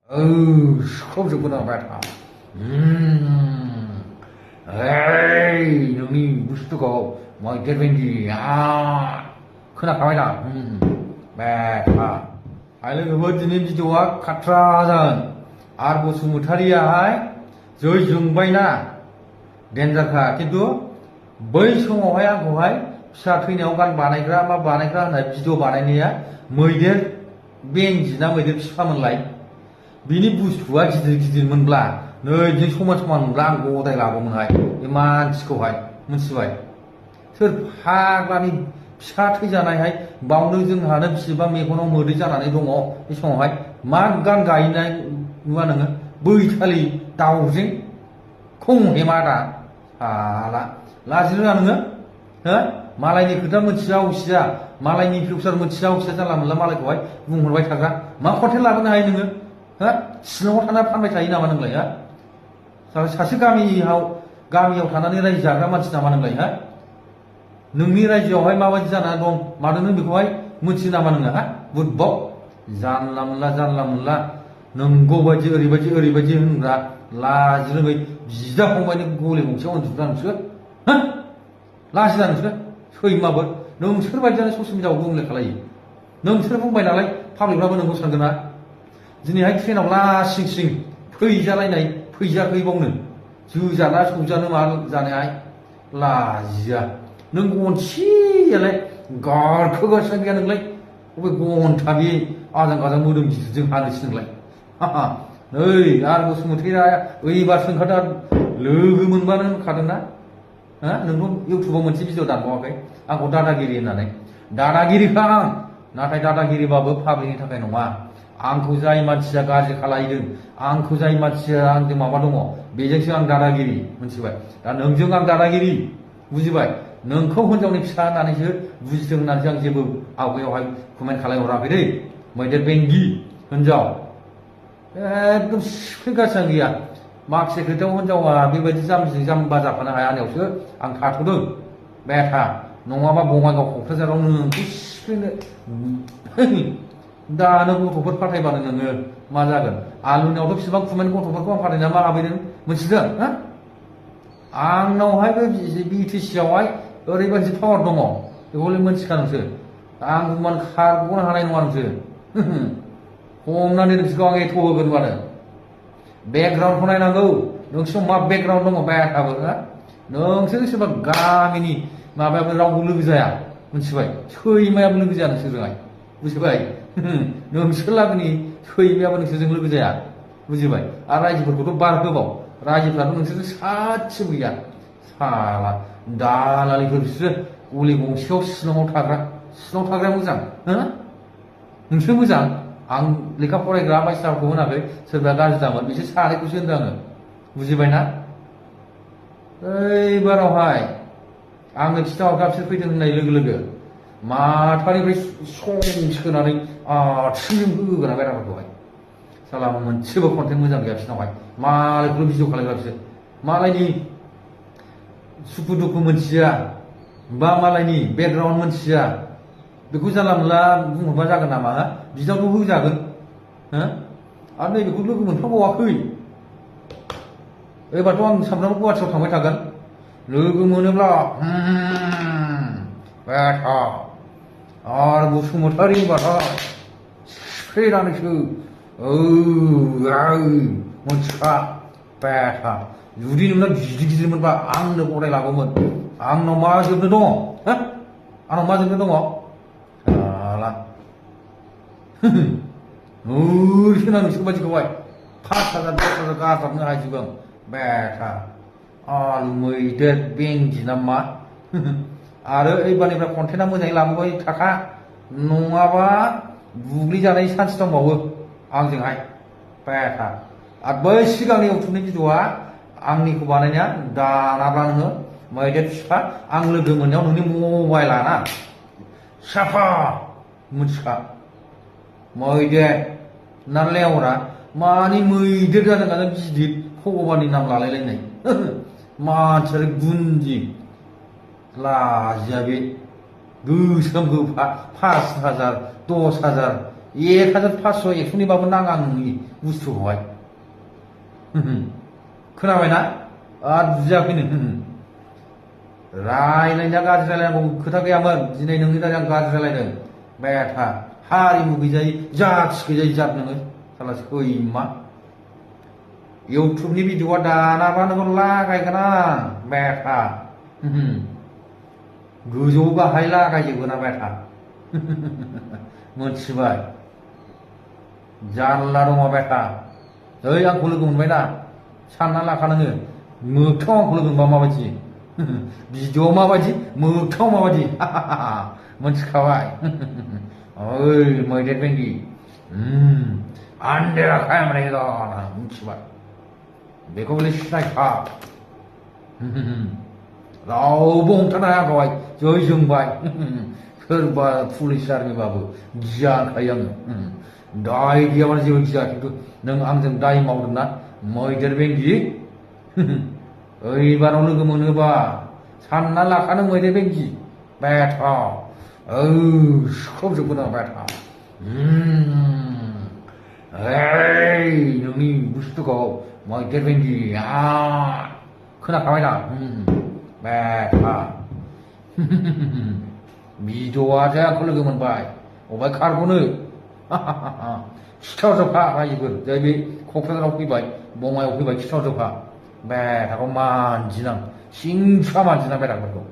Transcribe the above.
시끄럽구나 말다. 너니 무스트고 뭐 대변지 크나 가만히다. 말다. 알고 버지는 지도와 카트라잔 아르고 스무타리야 저희 정바이나 덴자카 किन्तु बै समावहाय आंखौहाय फिसा थैनायाव गान बानायग्रा मा बानायग्रा होननाय भिडिअ बानायनाया मैदेर बेंजि ना मैदेर फिफामोनलाय बिनि बुस्थुआ गिदिर गिदिरमोनब्ला नैजों समान समान मोनब्ला आं गदाय लागौमोनहाय बे मानसिखौहाय मिथिबाय सोर फाग्लानि फिसा थैजानायहाय बावनो जोंहानो बिसिबां मेगनाव मोदै जानानै दङ बे समावहाय मा गान गायनाय नुवा नोङो बैखालि दाउजें खं हेमादा हाला लाजिनो रोङा नोङो हो मालायनि खोथा मोनथिया उसिया मालायनि फिउचार मोनथिया उसिया जानला मोनला मालायखौहाय बुंहरबाय थाग्रा मा कन्टेन्ट लाबोनो हायो नोङो हो सिलङाव थाना फानबाय थायो नामा नोंलाय हा सासे गामियाव थानानै रायजो जाग्रा मानसि नामा नोंलाय हा नोंनि रायजोआवहाय माबायदि जानानै दं मानो नों बेखौहाय मोनथियो नामा नोङो हा बुदबक जानला मोनला नंगौ बायदि ओरैबायदि होनग्रा लाजि रोङै बिदा फंबायनि गले गंसेयाव उन्दुग्रा नोंसोर हो लाजिला नोंसोर सैमाफोर नोंसोर बायदियानो ससियेल मिडियाआव गुबुंले खालायो नोंसोर बुंबाय नालाय पाब्लिकफ्राबो नोंखौ सानगोन ना दिनैहाय ट्रेनाव लासिं फैजालायनाय फैजाखैबावनो जोजाना सौजानो मा जानायहाय लाजिया नों गनसेयालाय गारखोगासिनो गैया नोंलाय बबे गन्था बे आजां गाजां मोदोम गिदिरजों हानोसै नोंलाय नै आरो बसुमतारिया ओइबारसो ओंखारदों लोगो मोनबानो होनखादोंना हा नोंथ' इउटुबाव मोनसे भिडिअ दानबावाखै आंखौ दादागिरि होननानै दादागिरिखा आं नाथाय दादागिरिबाबो पाब्लिकनि थाखाय नङा आंखौ जाय मानसिया गाज्रि खालायदों आंखौ जाय मानसिया आंजों माबा दङ बेजोंसो आं दादागिरि मिथिबाय दा नोंजों आं दादागिरि बुजिबाय नोंखौ हिनजावनि फिसा होननानैसो बुजिदों होननानैसो आं जेबो आवगायावहाय कमेन्ट खालायहराखै दै मैदेर बेंगि हिनजाव एकदम सिफैगासिनो गैया माखासे खोथायाव हिनजावा बेबायदि जाम्बा जाफानो हाया होननायावसो आं थाथ'दों बेथा नङाबा बङाइगाव क'क्राझाराव नोंखौ सिफैनो दानो गथ'फोर फाथायबानो नोङो मा जागोन आलुनियावथ' बेसेबां कुमेन्ट गथ'फोरखौ आं फाथायना मा लाबोदों मोनथिदों हा आंनावहाय बे बिटिसि आवहाय ओरैबायदि पावार दङ बेखौलाय मोनथिखा नोंसोर आं बुंबानो खारग'नो हानाय नङा नोंसोर हमनानै नोंसोरखौ आं एथ' होगोन बानो बेकग्राउन्डखौ नायनांगौ नोंसोर मा बेकग्राउन्ड दङ बेथाबो हा नोंसोर सोरबा गामिनि माबायाबो रावबो लोगो जाया मिथिबाय सैमायाबो लोगो जाया नोंसोरजोंहाय बुजिबाय नोंसोर लागोनि सैमायाबो नोंसोरजों लोगो जाया बुजिबाय आरो रायजोफोरखौथ' बार होबाव रायजोफ्राथ' नोंसोरजों सासेबो गैया साला दालालिफोर बिसोरो गलि गंसेयाव सिलङाव थाग्राया मोजां हो नोंसोर मोजां आं लेखा फरायग्रा मानसिफोरखौ होनाखै सोरबा गाज्रि जामोन बिसोर सानैखौसो होनदों आङो बुजिबायना ओइबारावहाय आंनो खिथाहरग्रा बिसोर फैदों होननाय लोगो माथानिफ्राय सं सोनानै आथिंजों होगोना बेराफोरखौहाय साला मोनसेबो कन्टेन्ट मोजां गैया बिसोरनावहाय मालायखौल' भिडिअ खालायग्रा बिसोर मालायनि सुखु दुखु मोनथिया बा मालायनि बेकग्राउन्ड मोनथिया बेखौ जानला मोनला बुंहरबा जागोन नामा हा बिदावथ' होजागोन हो आरो नैबेखौ लोगो मोनफ्लांबावाखै एबारथ' आं सामफ्रामबो गुवाहाटियाव थांबाय थागोन लोगो मोनोब्ला बेथा आरो बसुमतारि होनबाथाय सिफ्लेनानैसो मोनथिखा बेथा जुदि नोंना गिदिर मोनबा आंनो गदाय लागौमोन आंनाव मा जोबनो दङ हा आंनाव मा जोबनो दङ ओरैसोना नोंसोर बायदिखौहाय 5,000 10,000 गारजाबनो हाजोबो आं बेथा आलु मैदेर बेंगि ना मा आरो एबारनिफ्राय कन्टेन्टआ मोजाङै लाबोबाय थाखा नङाबा बुग्लिजानाय चान्स दंबावो आंजोंहाय बेथा आरो बै सिगांनि इउटुबनि भिडिअआ आंनिखौ बानायनाया दानाब्ला नोङो मैदेर फिफा आं लोगो मोननायाव नोंनि मबाइलाना साफा मिथिखा मैदेर ना लेवरा मानि मैदेर जादों आरो गिदिर भगबाननि नाम लालायलायनाय मानसियारि गुन्दि लाजिया बे गोसोम गोफा 5,000 10,000 1500, 100निबाबो नाङा आं नोंनि बुस्थुखौहाय। खोनाबायना? आरो बुजियाखैनो। रायलायनाया गाज्रि रायलायनांगौ खोथा गैयामोन। दिनै नोंनि थाखाय आं गाज्रि रायलायदों। बेथा हारिमु गैजायै जाथि गैजायै जात नोङो साला सैमा। इउटुबनि भिडिअआ दानाबा नोंखौ लागायगोन आं बेथा। गोजौ गाहाय लागायजोबगोन आं बेथा। मोनथिबाय? जारला दङ बेथा। जै आंखौ लोगो मोनबायना सानना लाखा नोङो मोगथाङाव आंखौ लोगो मोनबा माबायदि भिडिअ'आव माबायदि मोगथाङाव माबायदि मोनथिखाबाय। ओइ मैदेर बेंगि आन्देरा खालामनाय मिथिबाय बेखौ बले सिनायखा। रावबो हमथानो हायाखौहाय जै जोंबाय। सोरबा पुलिस आर्मिबाबो गिया होनखायो आङो। दाय गैयाबानो जेबो गिया खिन्थु नों आंजों दाय मावदोंना मैदेर बेंगि। ओइबाराव लोगो मोनोबा सानना लाखा नों मैदेर बेंगि बेथा। सिख्रबजोबगोन आं बेथा। नोंनि बुस्थुखौ मैदेर बेंगि खोनाखाबाय दा बेथा। भिडिअ'आसो आंखौ लोगो मोनबाय अबाय खारग'नो। खिथाहरजोबखा रायजोफोर जै बे क'क्राझाराव फैबाय बङाइआव फैबाय खिथाहरजोबखा बेथाखौ मानजिनां सिंसा मानजिनां बेथाफोरखौ।